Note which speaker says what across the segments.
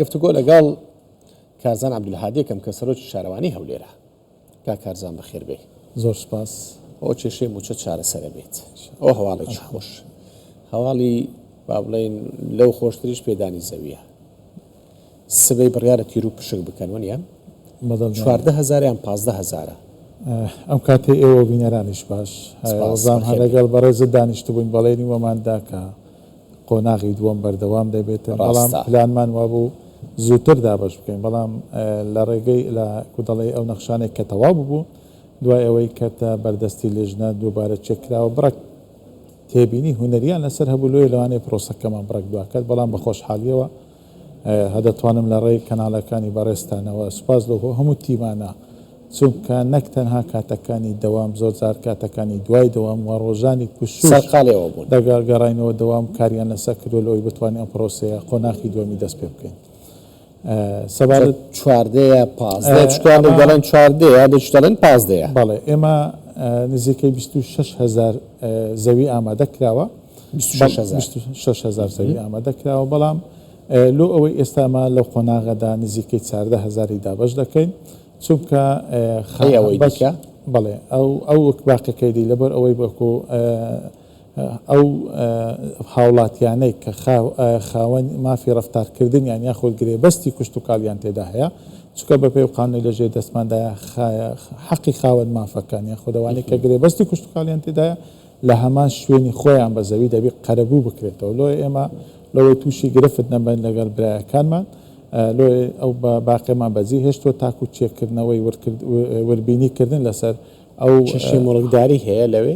Speaker 1: گفتوگۆ لەگەڵ کارزان عەبدولهادی ئەکەم کە سەرۆکی شارەوانی هەولێرە. کاک کارزان بەخێر بێی.
Speaker 2: زۆر سوپاس.
Speaker 1: ئەوە کێشەی مووچە چارەسەرە بێت. ئەوە هەواڵێکی خۆش. هەواڵی با بڵێین لەو خۆشتریش پێدانی زەویە. سبەی بڕیارە تیرو پشک بکەن وەنیە؟ 14 هەزار یان 15 هەزارە؟
Speaker 2: ئەم کاتەی ئێوە و بینەرانیش باش.
Speaker 1: سپاس.
Speaker 2: وەزام هەر
Speaker 1: بەخێر بێی.
Speaker 2: لەگەڵ بەڕێزت دانیشتبووین بەڵێنی وەمان دا کە قۆناغی دووەم بەردەوام دەبێتن، بەڵام
Speaker 1: ڕاستە.
Speaker 2: پلانمان وابوو زووتر دابەش بکەین، بەڵام لە ڕێگەی لە کو دەڵێی ئەو نەخشانەی کە تەواو ببوو دوای ئەوەی کەتە بەردەستی لیژنە دووبارە چێک کراوە بڕەک تێبینی هونەریان لەسەر هەبوو لۆیە لەوانەیە پرۆسەکەمان بڕەک دواکەت، بەڵام بە خۆشحاڵیەوە دەتوانم لە ڕێی کەناڵەکانی بەڕێزتانەوە سوپاس لۆ هەموو تیمانە چونکە نەک تەنها کاتەکانی دەوام زۆر جار کاتەکانی دوای دەوام و ڕۆژانی پشووش
Speaker 1: سەرقاڵی ئەوە بوون.
Speaker 2: لەگەڵ گەڕاینەوە دەوام کاریان لەسەر کردووە لەوەی بتوانین ئەم پرۆسەیە قۆناخی دووەمی دەست پێ بکەین.
Speaker 1: جا
Speaker 2: سەبارەت
Speaker 1: چواردەیە پازدەیە چونکە هەندێک
Speaker 2: ئەمە
Speaker 1: دەڵێن چواردەیە هەندێکیش دەڵێن پازدەیە.
Speaker 2: بەڵێ ئێمە نزیکەی 26,000 زەوی ئامادە کراوە.
Speaker 1: 26,000.
Speaker 2: 26,000 زەوی ئامادە کراوە بەڵام لۆ ئەوەی ئێستا ئەمە لەو قۆناغەدا نزیکەی 14 هەزاری دابەش دەکەین چونکە
Speaker 1: ئەی ئەوەی
Speaker 2: بەس
Speaker 1: دیکە؟
Speaker 2: بەڵێ ئەو ئەو باقیەکەی دی لەبەر ئەوەی وەکو ئەو هاوڵاتیانەی کە خاوەن مافی ڕەفتارکردنیان یاخود گرێبەستی کشتوکاڵیان تێدا هەیە چونکە بەپێی ئەو قانونەی لەژێر دەستماندایە حەقی خاوەن مافەکان یاخود ئەوانەی کە گرێبەستی کشتوکاڵیان تێدایە لە هەمان شوێنی خۆیان بە زەوی دەبی قەرەبوو بکرێتەوە لۆیە ئێمە لەوەی تووشی گرفت نەبن لەگەڵ برایەکانمان لۆیە ئەو باقیەمان بەجی هێشتووە تاکو چێکردنەوەی وردبینی کردن لەسەر ئەو.
Speaker 1: کێشەی موڵکداری هەیە لەوێ؟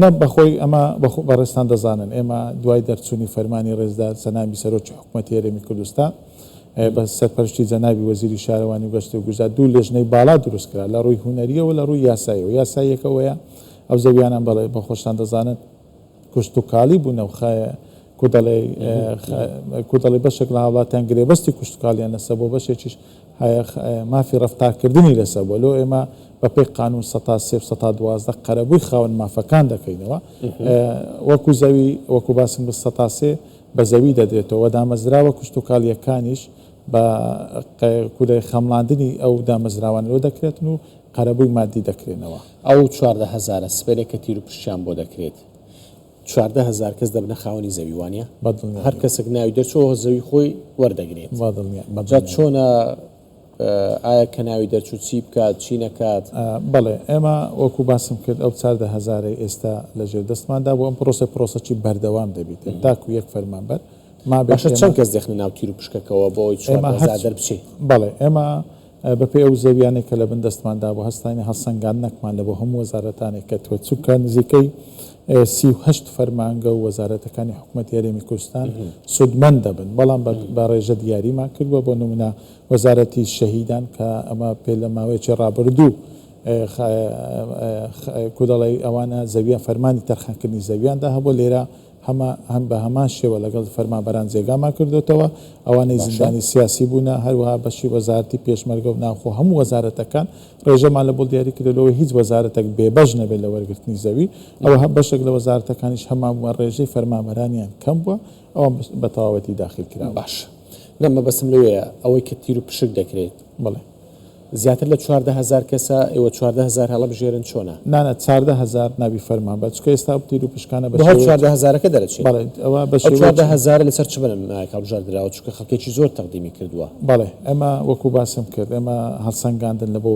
Speaker 2: نا بەخۆی ئەمە بەڕێزتان دەزانن ئێمە دوای دەرچوونی فەرمانی ڕێزدار جەنابی سەرۆکی حکومەتی هەرێمی کوردستان بە سەرپەرشتی جەنابی وەزیری شارەوانی و گەشت و گوزار دوو لێژنەی باڵا دروست کرا لە ڕووی هونەریەوە لە ڕووی یاساییەوە یاساییەکە ئەوەیە ئەو زەویانە بەڵێ بە خۆشتان دەزانن کشتوکاڵی بوونە و کو دەڵێی کو دەڵێی بەشێک لە هاوڵاتیان گرێبەستی کشتوکاڵیان لەسەر بووە بەشێکیش مافی ڕەفتارکردنی لەسەر بووە لۆ ئێمە بەپێی قانون سەتا سێ و سەتا 12 قەرەبووی خاوەن مافەکان دەکەینەوە وەکو زەوی وەکو باسم کرد سەتا سێ بە زەوی دەدرێتەوە دامەزراوە کشتوکاڵیەکانیش بە کولەی خەمڵاندنی ئەو دامەزراوانە لۆ دەکرێتن و قەرەبووی مادی دەکرێنەوە.
Speaker 1: ئەو 14 هەزارە سبەینێ کە تیروپشکیان بۆ دەکرێت 14,000 کەس دەبنە خاوەنی زەوی وانە؟
Speaker 2: بە دڵنیاییەوە.
Speaker 1: هەر کەسێک ناوی دەرچووە زەوی خۆی وەردەگرێت.
Speaker 2: بە دڵنیا بە
Speaker 1: جا
Speaker 2: دڵنیاییەوە.
Speaker 1: چۆنە ئایا کە ناوی دەرچوو چی بکات چی نەکات؟
Speaker 2: بەڵێ ئێمە وەکو باسم کرد ئەو 14 هەزارەی ئێستا لە ژێر دەستماندا بوو ئەم پرۆسە پرۆسەکی بەردەوام دەبیتن تاکو یەک فەرمانبەر مابێت
Speaker 1: باشە
Speaker 2: ئێمە
Speaker 1: چەند کەس دەخنە ناو تیروپشکەکەوە بۆ ئەوەی
Speaker 2: ئێمە
Speaker 1: 14
Speaker 2: هەر
Speaker 1: هەزار دەربچێ؟
Speaker 2: بەڵێ ئێمە بەپێی ئەو زەویانەی کە لە بن دەستماندا بوو هەستاینە هەڵسەنگاندنەکمان لە بۆ هەموو وەزارەتانێک کەتووە چونکە نزیکەی 38 فەرمانگە و وەزارەتەکانی حکومەتی هەرێمی کوردستان سوودمەند دەبن بەڵام بە ڕێژە دیاریمان کردووە بۆ نمونە وەزارەتی شەهیدان کە ئەمە پێ لە ماوەیەکی ڕابردوو کو دەڵێی ئەوانە زەویان فەرمانی تەرخانکردنی زەویاندا هەبوو لێرە هەمە هەم بە هەمان شێوە لەگەڵ فەرمانبەران جێگامان کردۆتەوە، ئەوانەی
Speaker 1: باشە.
Speaker 2: زیندانی سیاسی بوونە، هەروەها بەشی وەزارەتی پێشمەرگە و ناوخۆ هەموو وەزارەتەکان ڕێژەمان لە بۆ دیاری کردوە لەوەی هیچ وەزارەتێک بێبەش نەبێت لە وەرگرتنی زەوی، ئەوە بەشێک لە وەزارەتەکانیش هەمان بووە ڕێژەی فەرمانبەرانیان کەم بووە ئەوان بە تەواوەتی داخیل کراون.
Speaker 1: باشە نا مەبەستم لەوەیە ئەوەی کە تیروپشک دەکرێت.
Speaker 2: بەڵێ.
Speaker 1: زیاتر لە 14,000 کەسە، ئێوە 14,000 هەڵەبژێرن چۆنە؟
Speaker 2: نا نا 14,000 نابی فەرمانبەر چونکە ئێستا ئەو تیر و پشکانە بە
Speaker 1: بۆ هەر
Speaker 2: شێوەیەکی
Speaker 1: 14 هەزارەکە دەرەچێ.
Speaker 2: بەڵێ ئەوە بە
Speaker 1: ئەو
Speaker 2: شێوەیەکی.
Speaker 1: 14 هەزارە لەسەر چ بنەمایەک هەڵبژاردراوە چونکە خەڵکێکی زۆر تەقدیمی کردووە؟
Speaker 2: بەڵێ ئێمە وەکو باسم کرد ئێمە هەڵسەنگاندن لە بۆ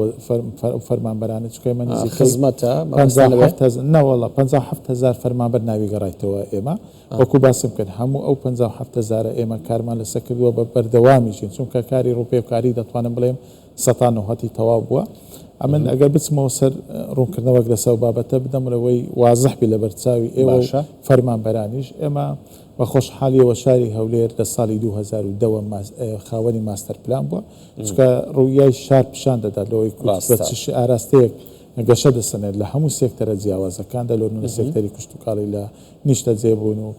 Speaker 2: ئەو فەرمانبەرانە چونکە ئێمە نزیکەی
Speaker 1: خزمەتە مەبەستان
Speaker 2: پەنجا و
Speaker 1: لەوەیە؟
Speaker 2: حەفت هەزار نەوەڵا 57,000 فەرمانبەر ناوی گەڕایتەوە ئێمە وەکو باسم کرد هەموو ئەو 57 هەزارە ئێمە کارمان لەسەر کردووە بە بەردەوامیشین چونکە کاری ڕووپێوکاری دەتوانم بڵێم سەتا نۆهەتی تەواو بووە ئەمن ئەگەر بچمەوە سەر ڕوونکردنەوەک لەسەر ئەو بابەتە بدەم لەوەی وازح بی لەبەر چاوی ئێوە و
Speaker 1: باشە.
Speaker 2: فەرمانبەرانیش ئێمە بە خۆشحاڵیەوە شاری هەولێر لە ساڵی 2010 وە خاوەنی ماستەر پلان بووە چونکە ڕوئیای شار پیشان دەدات لەوەی کورد بە
Speaker 1: ڕاستە.
Speaker 2: چ ئاراستەیەک گەشە دەسەنێت لە هەموو سێکتەرە جیاوازەکاندا لۆ نمونە سێکتەری کشتوکاڵی لە نیشتەجێبوون و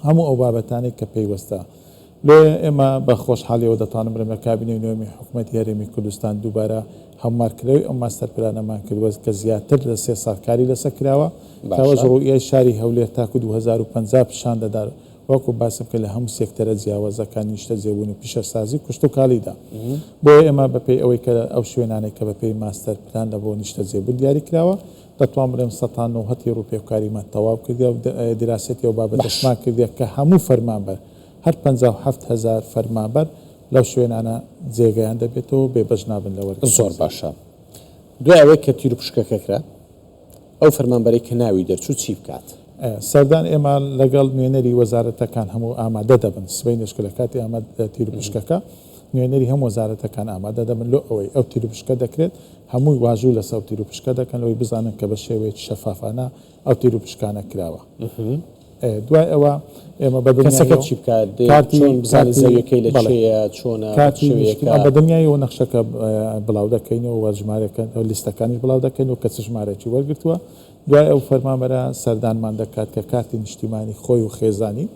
Speaker 2: هەموو ئەو بابەتانەی کە پەیوەستە. لۆیە ئێمە بە خۆشحاڵیەوە دەتوانم بڵێم لە کابینەی نۆیەمی حکومەتی هەرێمی کوردستان دووبارە هەموارکردنەوەی ئەو ماستەر پلانەمان کردووە کە زیاتر لە سێ ساڵ کاری لەسەر کراوە کە ئەوەش
Speaker 1: باشە.
Speaker 2: ڕوئیای شاری هەولێر تاکو 2050 پیشان دەدات. وەکو باسم کرد لە هەموو سێکتەرە جیاوازەکانی نیشتەجێبوون و پیشەسازی و کشتوکاڵیدا. بۆیە ئێمە بەپێی ئەوەی کە ئەو شوێنانەی کە بەپێی ماستەر پلان لە بۆ نیشتەجێبوون دیاری کراوە، دەتوان بڵێم 90% ی ڕووپێوکاریمان تەواو کردیە و دیراسەتی ئەو بابەتەشمان کردیە کە هەموو فەرمانبەر، هەر 57 هەزار فەرمانبەر لەو شوێنانە جێگەیان دەبێتەوە و بێبەش نابن لە وەرگرتنی
Speaker 1: زۆر
Speaker 2: زەوی.
Speaker 1: باشە دوای ئەوەی کە تیروپشکەکە کرا ئەو فەرمانبەرەی کە ناوی دەرچوو چی بکات؟
Speaker 2: سەردان ئێمە لەگەڵ نوێنەری وەزارەتەکان هەموو ئامادە دەبن، سبەینێش کە لە کاتی ئاماد تیروپشکەکە نوێنەری هەموو وەزارەتەکان ئامادە دەبن لۆ ئەوەی ئەو تیروپشکە دەکرێت هەمووی واژوو لەسەر ئەو تیروپشکە دەکەن لەوەی بزانن کە بە شێوەیەکی شەفافانە ئەو تیروپشکانە کراوە. دوای ئەوە ئێمە بە
Speaker 1: کەسەکە چی بکات؟
Speaker 2: کارتی
Speaker 1: چۆن بزانێت
Speaker 2: کارتی
Speaker 1: زەویەکەی لە
Speaker 2: بەڵێ
Speaker 1: کێیە، چۆنە، بە چ
Speaker 2: کارتی
Speaker 1: شێوەیەکە؟
Speaker 2: نیشتیمان بە دڵنیاییەوە نەخشەکە بڵاو دەکەینەوە و ژمارەکە لیستەکانیش بڵاو دەکەینەوە کە چ ژمارەیەکی وەرگرتووە. دوای ئەو فەرمانبەرە سەردانمان دەکات کە کارتی نیشتیمانی خۆی و خێزانی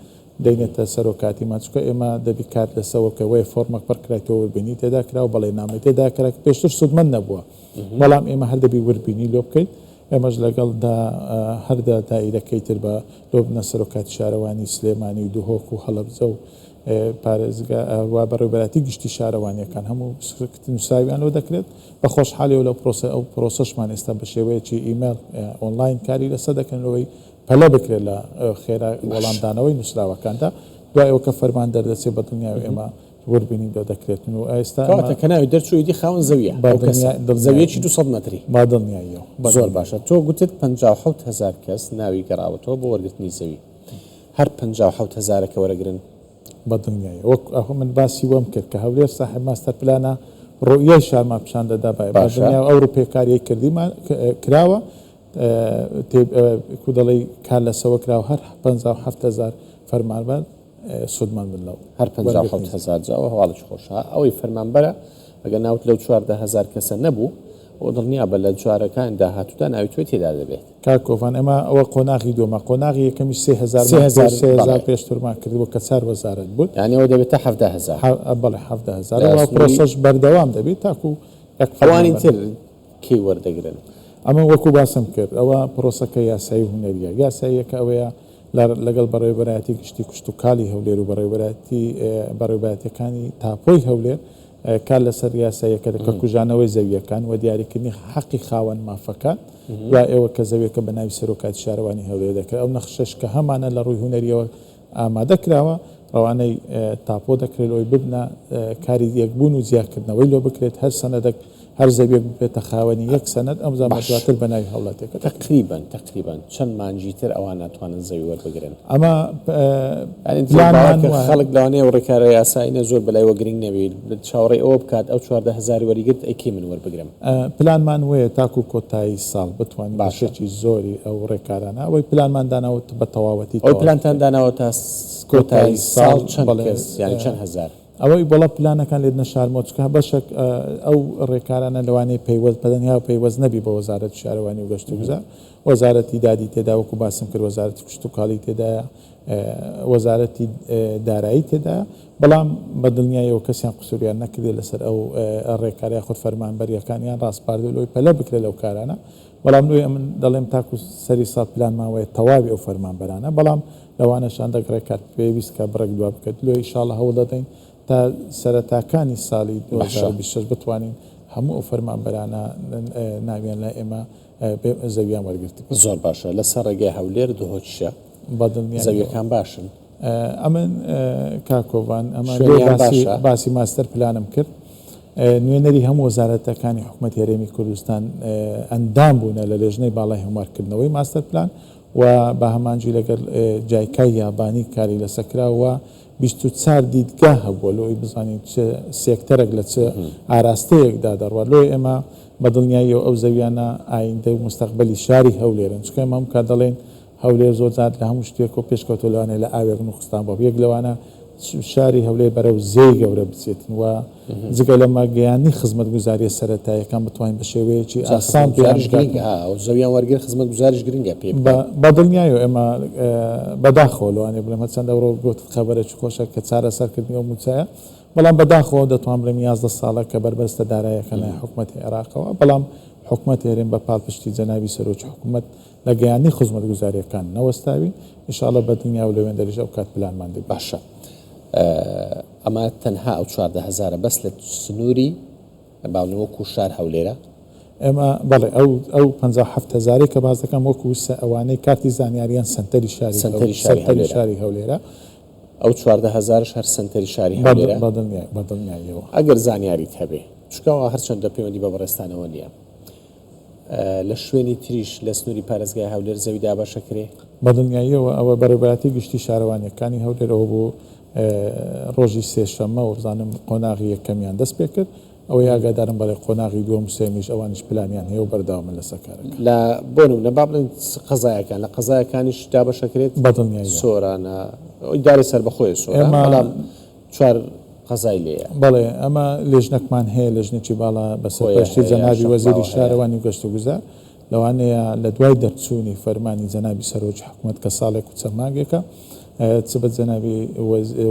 Speaker 2: دەینێتە سەرۆکاتیمان، چونکە ئێمە دەبی کارت لەسەوە بکەی وەیە فۆرمەک پڕ کرایتەوە وربینی تێدا کرا و بەڵێنامەی تێدا کرا کە پێشتر سوودمەند نەبووە بەڵام ئێمە هەر دەبی وربینی لۆ بکەین. ئێمەش لەگەڵ دا هەر دە دائیرەکەی تر بە لۆ بنە سەرۆکاتی شارەوانی سلێمانی و دهۆک و هەڵەبجە و پارێزگا و بەڕێوەبەرایەتی گشتی شارەوانیەکان هەموو نووسراویان لۆ دەکرێت. بە خۆشحالیەوە لەو پرۆسە ئەو پرۆسەشمان ئێستا بە شێوەیەکی ئیمێڵ ئۆنلاین کاری لەسەر دەکەن لەوەی پەلە بکرێت لە خێرا وەڵامدانەوەی نووسراوەکاندا. دوای ئەوە کە فەرمان دەردەچێت بە دڵنیایەوە ئێمە وردبینی لۆ دەکرێتن و ئێستا
Speaker 1: کەواتە
Speaker 2: ئەمە
Speaker 1: کە ناوی دەرچوو ئیدی خاوەن زەویە
Speaker 2: بە
Speaker 1: ئەو کەسە
Speaker 2: دڵنیا دڵنیایی
Speaker 1: زەویەکی 200 مەتری.
Speaker 2: بە دڵنیاییەوە بە
Speaker 1: زۆر
Speaker 2: دڵنیاییەوە.
Speaker 1: باشە تۆ گوتت 57 هەزار کەس ناوی گەڕاوەتەوە بۆ وەرگرتنی زەوی هەر 57 هەزارەکە وەرەگرن؟
Speaker 2: بە دڵنیاییەوە وەک ئەوە من باسی وەم کرد کە هەولێر ساحێب ماستەر پلانە ڕوئیای شارمان پیشان دەدا بە
Speaker 1: باشە.
Speaker 2: دڵنیایەوە ئەو ڕووپێکاریەی کردیمان کراوە کو دەڵێی کار لەسەوە کراوە هەر 57 هەزار فەرمانبەر سوودمەند بن لەو
Speaker 1: هەر 57
Speaker 2: وەرگرتنی.
Speaker 1: هەزار جا ئەوە هەواڵێکی خۆشە ئەوەی فەرمانبەرە ئەگەر ناوت لەو 14 هەزار کەسە نەبوو ئەوە دڵنیابە لە چوارەکانی داهاتوودا ناوی تۆی تێدا دەبێت.
Speaker 2: کاک کۆڤان ئێمە ئەوە قۆناغی دووەمە قۆناغی یەکەمیش سێ
Speaker 1: سێ
Speaker 2: هەزارمان
Speaker 1: هەزار
Speaker 2: سێ هەزار
Speaker 1: بەڵێ.
Speaker 2: پێشترمان کردبوو کە چار وەزارەت بوون.
Speaker 1: یانی ئەوە دەبێتە 17 هەزار.
Speaker 2: بەڵێ 17 هەزار
Speaker 1: لە
Speaker 2: و
Speaker 1: سنووری
Speaker 2: پرۆسەش بەردەوام دەبێت تاکو یەک
Speaker 1: ئەوانی
Speaker 2: فەرمانبەر.
Speaker 1: تر کەی وەردەگرن؟
Speaker 2: ئەمە وەکو باسم کرد ئەوە پرۆسەکە یاسایی و هونەریە یاساییەکە ئەوەیە لەگەڵ بەڕێوەبەرایەتی گشتی کشتوکاڵی هەولێر و بەڕێوەبەرایەتی بەڕێوەبەرایەتیەکانی تاپۆی هەولێر کار لەسەر یاساییەکە دەکە کوژانەوەی زەویەکان و دیاریکردنی حەقی خاوەن مافەکان دوای ئەوە کە زەویەکە بە ناوی سەرۆکاتی شارەوانی هەولێر دەکرێت ئەو نەخشەش کە هەمانە لە ڕووی هونەریەوە ئامادە کراوە ڕەوانەی تاپۆ دەکرێت لەوەی ببنە کاری یەکبوون و جیاکردنەوەی لۆ بکرێت هەر سەنەدەک هەر زەویەک ببێتە خاوەنی یەک سەنەد ئەم زامە
Speaker 1: باش
Speaker 2: دواتر بە ناوی هاوڵاتیەکە دەکرێت.
Speaker 1: تەقریبەن تەقریبەن چەند مانگی تر ئەوان ناتوانن زەوی وەربگرن؟
Speaker 2: ئەمە
Speaker 1: یانی تۆ
Speaker 2: پلانمان
Speaker 1: باوەڕکە
Speaker 2: وایە.
Speaker 1: خەڵک لەوانەیە ئەو ڕێکارە یاسایینە زۆر بەلایەوە گرنگ نەبێت چاوەڕێی ئەوە بکات ئەو 14 هەزاری وەریگرت ئەی کەی من وەربگرم؟
Speaker 2: پلانمان وەیە تاکو کۆتایی ساڵ بتوانین
Speaker 1: باشە.
Speaker 2: بەشێکی زۆری ئەو ڕێکارانە ئەوەی پلانمان داناوە بە تەواوەتی
Speaker 1: ئەوەی
Speaker 2: تەواو
Speaker 1: پلانتان
Speaker 2: بکەین.
Speaker 1: داناوە تا کۆتایی
Speaker 2: کۆتایی
Speaker 1: ساڵ
Speaker 2: ساڵ
Speaker 1: چەند
Speaker 2: بەڵێ
Speaker 1: کەس یانی چەند هەزار؟
Speaker 2: ئەوەی بەڵا پلانەکان لێت نەشارمەوە چونکە بەشێک ئەو ڕێکارانە لەوانەیە پەیوەست بەتەنیا پەیوەست نەبی بە وەزارەتی شارەوانی و گەشتوگوزار وەزارەتی دادی تێدا وەکو باسم کرد وەزارەتی کشتوکاڵی تێدایە وەزارەتی دارایی تێدایە بەڵام بە دڵنیاییەوە کەسیان قسوریان نەکردێت لەسەر ئەو ڕێکار یاخود فەرمانبەریەکانیان ڕاسپاردووە لەوەی پەلە بکرێت لەو کارانە بەڵام لۆی ئەمن دەڵێم تاکو سەری ساڵ پلانمان وایە تەواوی ئەو فەرمانبەرانە بەڵام لەوانەش هەندێک ڕێکار پێویست کە بڕێک دوا بکرێت لۆی ئیشاڵڵا هەوڵ دەدەین تا سەرەتاکانی ساڵی 2026 بتوانین هەموو ئەو فەرمانبەرانە ناویان لای ئێمە زەویان وەرگرتبێت.
Speaker 1: زۆر باشە لەسەر ڕێگای هەولێر دهۆکیشە
Speaker 2: بەدڵنیاییەوە.
Speaker 1: زەویەکان باشن؟
Speaker 2: ئەمن کاک کۆڤان ئەمە لۆ
Speaker 1: شوێنیان
Speaker 2: باسی
Speaker 1: باشە؟
Speaker 2: باسی ماستەر پلانم کرد نوێنەری هەموو وەزارەتەکانی حکومەتی هەرێمی کوردستان ئەندام بوونە لە لێژنەی باڵای هەموارکردنەوەی ماستەر پلان و بە هەمانجی لەگەڵ جایکای یابانی کاری لەسەر کرا و 24 دیدگا هەبووە لۆی بزانین چ سێکتەرێک لە چ ئاراستەیەکدا دەڕوات لۆی ئێمە بە دڵنیاییەوە ئەو زەویانە ئایندە و مستەقبەلی شاری هەولێرن چونکە ئێمە هەموو کات دەڵێین هەولێر زۆر جار لە هەموو شتێکەوە پێشکەوتووە لەوانەیە لە ئاوێک نوقستان بووە یەک لەوانە شاری هەولێر بەرەو زێی گەورە بچێتن و جگە لەمە گەیاندنی خزمەتگوزارییە سەرەتاییەکان بتوانین بە شێوەیەکی
Speaker 1: جا
Speaker 2: ئاسان پێیان
Speaker 1: خزمەتگوزاریش
Speaker 2: بگاتن.
Speaker 1: گرنگە ئا زەویان وەرگر خزمەتگوزاریش گرنگە پێ بگەن.
Speaker 2: بە دڵنیایەوە ئێمە بەداخەوە لەوانەیە بڵێم هەرچەندە ئەوڕۆ گوتت خەبەرێکی خۆشە کە چارەسەرکردنی ئەو مووچەیە بەڵام بەداخەوە دەتوانم بڵێم 11 ساڵە کە بەربەستە داراییەکان لای حکومەتی عێراقەوە بەڵام حکومەتی هەرێم بە پاڵپشتی جەنابی سەرۆکی حکومەت. لە گەیاندنی خزمەتگوزارییەکان نەوەستاوین، ان شاء اللە بە دڵنیایەوە لەوێندەریش ئەو کات پلانمان دەبی.
Speaker 1: باشە ئەمە تەنها ئەو 14 هەزارە بەس لە سنووری با بڵێین وەکو شار هەولێرە؟
Speaker 2: ئێمە بەڵێ ئەو ئەو 57 هەزارەی کە باس دەکەم وەکو ئەوانەی کارتی زانیاریان سەنتەری شاری
Speaker 1: سەنتەری شاری
Speaker 2: سەنتەری شاری هەولێرە.
Speaker 1: ئەو 14 هەزارش هەر سەنتەری شاری هەولێرە؟
Speaker 2: بە دڵنیاییەوە.
Speaker 1: ئەگەر زانیاریت هەبێ چونکە ئەوە هەرچەندە پەیوەندی بە بەڕێزتانەوە نییە لە شوێنی تریش لە سنووری پارێزگای هەولێر زەوی دابەشەکرێ؟
Speaker 2: بەدڵنیاییەوە ئەوە بەڕێوبەرایەتی گشتی شارەوانییەکانی هەولێر ئەوە بوو ڕۆژی سێشەممە وەبزانم قۆناغی یەکەمیان دەست پێکرد ئەوەی ئاگادارم بەڵێ قۆناغی دووەم و سێیەمیش ئەوانیش پلانیان هەیە و بەردەوامن لەسەر کارەکە.
Speaker 1: لە بۆ نمونە با بڵێین قەزایەکان لە قەزایەکانیش دابەشەکرێت؟
Speaker 2: بەدڵنیاییەوە.
Speaker 1: سۆرانە ئیدارەی سەربەخۆیە سۆران
Speaker 2: ئێمە
Speaker 1: بەڵام چوار قەزای لێیە.
Speaker 2: بەڵێ ئەمە لێژنەکمان هەیە لێژنێکی باڵا بە
Speaker 1: کۆیە
Speaker 2: سەرپەرشتی
Speaker 1: هەیە،
Speaker 2: جەنابی وەزیری
Speaker 1: شەقڵاوە هەیە.
Speaker 2: شارەوانی و گەشتوگوزار لەوانەیە لە دوای دەرچوونی فەرمانی جەنابی سەرۆکی حکومەت کە ساڵێک و چەند مانگێکە چ بە جەنابی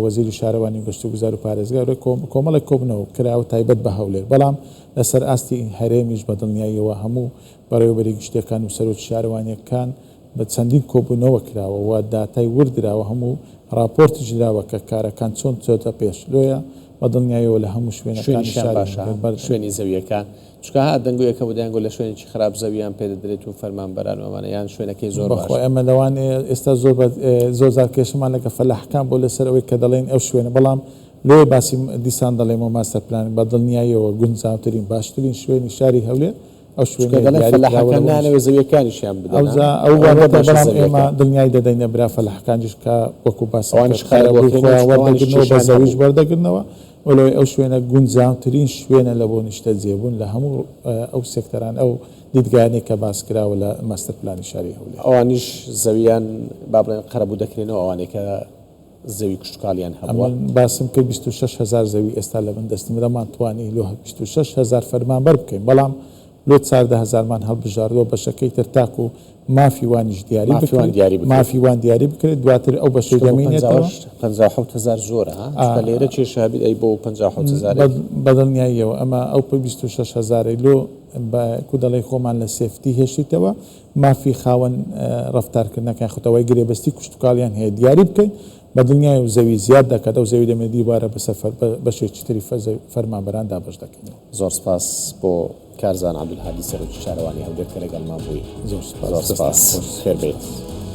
Speaker 2: وەزیری شارەوانی و گەشتوگوزار و پارێزگار کۆمەڵێک کۆبوونەوە کراوە تایبەت بە هەولێر بەڵام لەسەر ئاستی هەرێمیش بە دڵنیاییەوە هەموو بەڕێوەبەری گشتیەکان و سەرۆکی شارەوانیەکان بە چەندین کۆبوونەوە کراوە و داتای ورد دراوە هەموو ڕاپۆرتیش دراوە کە کارەکان چۆن چۆتە پێش لۆیە بە دڵنیاییەوە لە هەموو شوێنەکانی
Speaker 1: شوێنیشیان
Speaker 2: شاری
Speaker 1: باشە
Speaker 2: هەولێر بەردەوام.
Speaker 1: شوێنی زەویەکان چونکە ها دەنگۆیەک هەبوو دەیانگوت لە شوێنێکی خراپ زەویان پێ دەدرێت و فەرمانبەران و ئەمانە یان شوێنەکەی زۆر
Speaker 2: بەخوا
Speaker 1: باشە.
Speaker 2: ئێمە لەوانەیە ئێستا زۆر بە زۆر جار کێشەمان لەگە فەلاحەکان بووە لەسەر ئەوەی کە دەڵێن ئەو شوێنە بەڵام لۆیە باسی دیسان دەڵێمەوە ماستەر پلان بە دڵنیاییەوە گونجاوترین باشترین شوێنی شاری هەولێر ئەو
Speaker 1: چونکە
Speaker 2: شوێنەیە
Speaker 1: دەڵێن
Speaker 2: دیاری کراوە
Speaker 1: فەلاحەکان
Speaker 2: لەوەش
Speaker 1: نایانەوێت زەویەکانیشیان بدەن ها
Speaker 2: ئەوجا ئەو
Speaker 1: ئەوە
Speaker 2: بابەتە
Speaker 1: باشە
Speaker 2: بەڵام ئێمە
Speaker 1: زەویەکە.
Speaker 2: دڵنیای دەدەینە برا فەلاحەکانیش کە وەکو باسم
Speaker 1: ئەوانیش
Speaker 2: کرد
Speaker 1: قەرەبوو
Speaker 2: قەرەبووی
Speaker 1: ئەکرێنەوە
Speaker 2: خۆیان
Speaker 1: چونکە ئەوانیش
Speaker 2: وەردەگرنەوە بە
Speaker 1: کێشەیان
Speaker 2: زەویش
Speaker 1: هەبوو.
Speaker 2: وەردەگرنەوە و لەوەی ئەو شوێنە گونجاوترین شوێنە لە بۆ نیشتەجێبوون لە هەموو ئەو سێکتەران ئەو دیدگایانەی کە باس کراوە لە ماستەر پلانی شاری هەولێر.
Speaker 1: ئەوانیش زەویان با بڵێن قەرەبوو دەکرێنەوە ئەوانەی کە زەوی کشتوکاڵیان هەبووە.
Speaker 2: ئەمن باسم کرد 26 هەزار زەوی ئێستا لە بن دەستی منە توانی لۆ 26 هەزار فەرمانبەر بکەین بەڵام لۆ 14 هەزارمان هەڵبژاردووە بەشەکەی تر تاکو مافی وانیش دیاری
Speaker 1: مافی وان
Speaker 2: بکرێت
Speaker 1: دیاری بکرێت.
Speaker 2: مافی وان دیاری بکرێت دواتر ئەو بەشەی
Speaker 1: چونکە بۆ
Speaker 2: دەمینێتەوە.
Speaker 1: 57 هەزار زۆرە ها چونکە لێرە کێشە هەبێت ئەی بۆ 57 هەزارێک.
Speaker 2: بەدڵنیاییەوە ئەمە ئەو 26 هەزارەی لۆ بە کو دەڵێی خۆمان لە safety هێشتیتەوە مافی خاوەن ڕەفتارکردنەکان خوتەوەی گرێبەستی کوشتتوکاڵیان هەیە دیاری بکەین بە دڵنیای و زەوی زیاد دەکات ئەو زەوی دەمێ دیوارە بەسەر بەشێکی تری فەرمانبەران دابەش دەکەینەوە.
Speaker 1: زۆر سپاس بۆ کارزان عەبدولهادی سەرۆکی شارەوانی هەولێر کە لەگەڵمان بووی.
Speaker 2: زۆر سپاس.
Speaker 1: زۆر
Speaker 2: دەستان
Speaker 1: سپاس.
Speaker 2: خۆش.
Speaker 1: خێر بێیت.